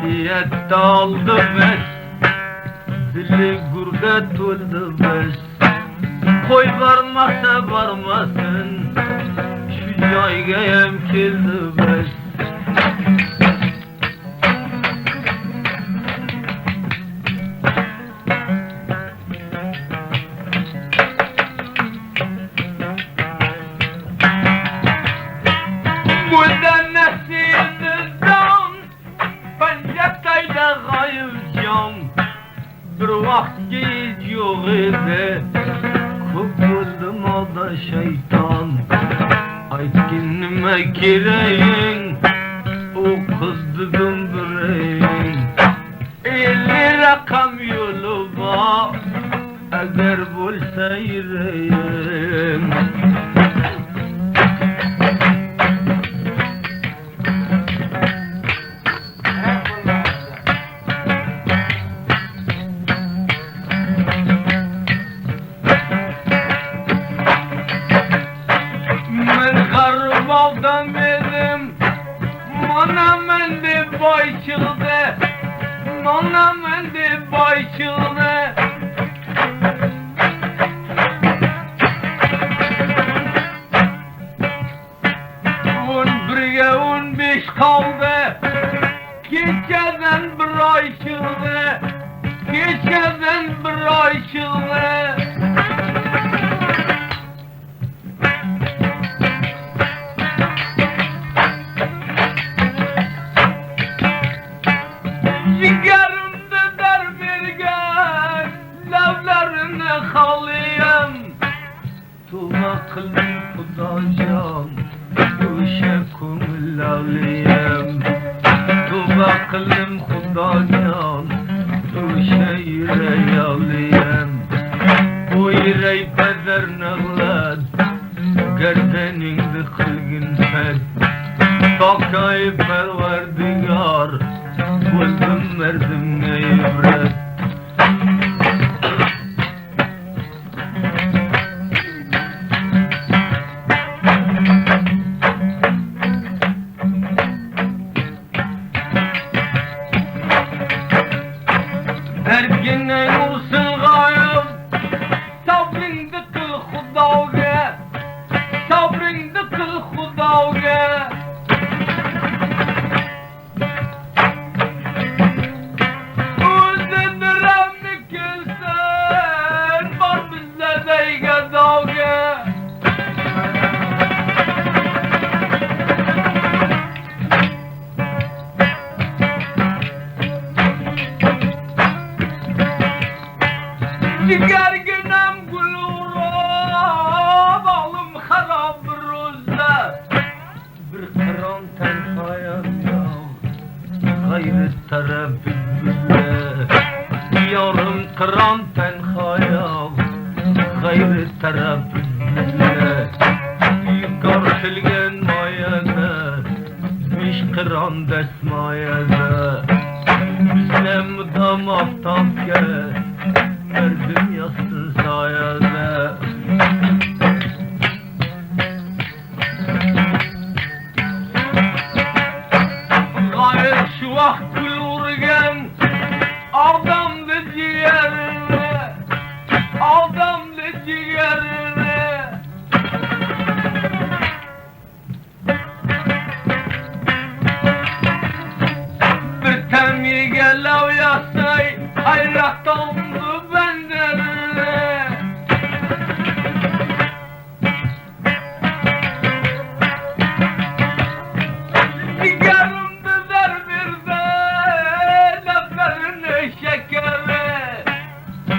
Nasihat oldy bes, Dili gürde toldy bes. Qo'y bormasa bormasin, Shu joygayam keldi bes. Bo'ldi nasibdan Panjatayda g'oyib jon. Bir vaqtga yo'q edi, Ko'p bo'ldi molda shayton. Aytgin nima keraging, U qiz dedim biring. 50 raqam yo'li bor, Agar bo'lsa yuraging. Men g'arib odam edim, Mana men deb boy chiqdi, Mana men deb boy chiqdi. 11ga 15 qoldi, Kechadan bir oy chiqdi, Kechadan bir oy chiqdi. Jigarimni dar bergan lablarini xoliyam. Tavba qildim Xudojon, o'sha ko'ngil avliyam. Tavba qildim Xudojon, o'sha yurak avliyam. Bu yurak padar nig'lat, gardaningni qilgin pad. Tokay parvardigor, bo'ldim mardimga ibrat. Derdinning ursin g'oyib, Sabringni qil Xudoga, Sabringni qil Xudoga. O'zini rammi kelsin, bor bizlarday gadoga. Jigarginam gul urib, olim xarob bir ro'zda. Bir qiron tanhoyam yo'q, g'ayri taraf bizda. Yorim qiron tanhoyam, g'ayri taraf bizda. Yuqortilgan moyada, besh qiron dastmoyada. Bizlar mudom oftobga, mardim yotsin soyada. G'oyib shu vaqt gul urgan odamni jigarini, odamni jigarini. Bir tamiga lav yasay, hayrat oldu benderini. Jigarimni dar berdi, lablarini shakari.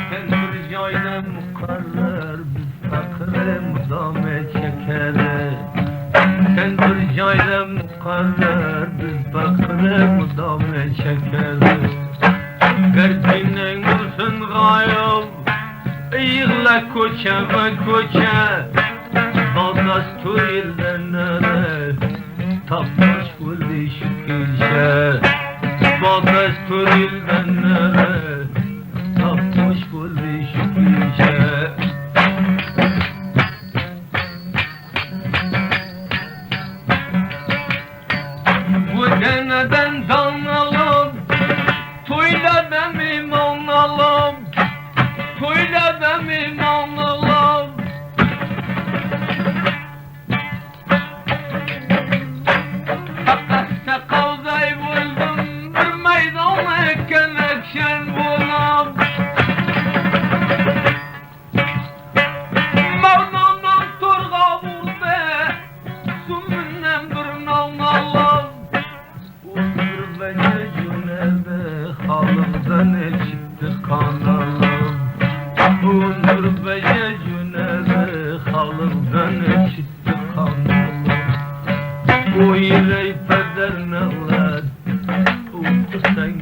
Sen bir joyda muqarrar, biz faqiri mudom chakari. Sen bir joyda muqarrar, biz faqiri mudom chakari. Gardining ursin g'oyib, yig'la ko'cha va ko'cha. Badastur yildan nari, tapmosh bo'ldi shu kecha. Badastur yildan nari, tapmosh bo'ldi shu kecha. Bu denadan don olib, Beni çitdi kanlar O yüreği peder neler O sen.